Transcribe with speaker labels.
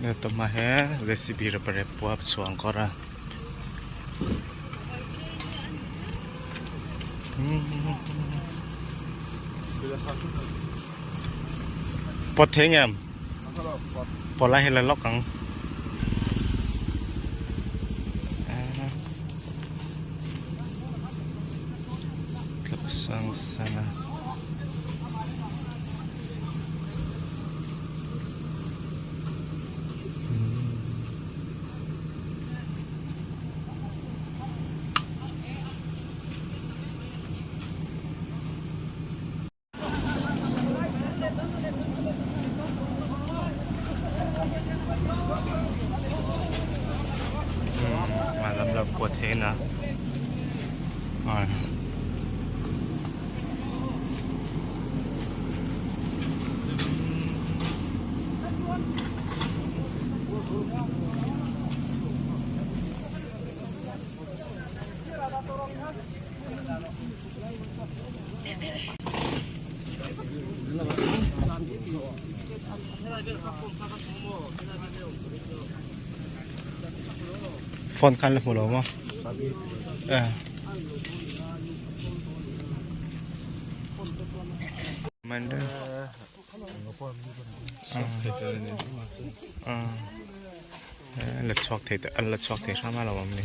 Speaker 1: Tuma he recipe rep puap chhuang kawr a. Pawt thei ngem? Pawt lai hi la lawk ang. Sang sana. Mà làm là của thế nè. Rồi. Phone khan la hmu lo maw? Eh. Man de. Ah. La chhuak thei te an la chhuak thei hram a lo awm ni.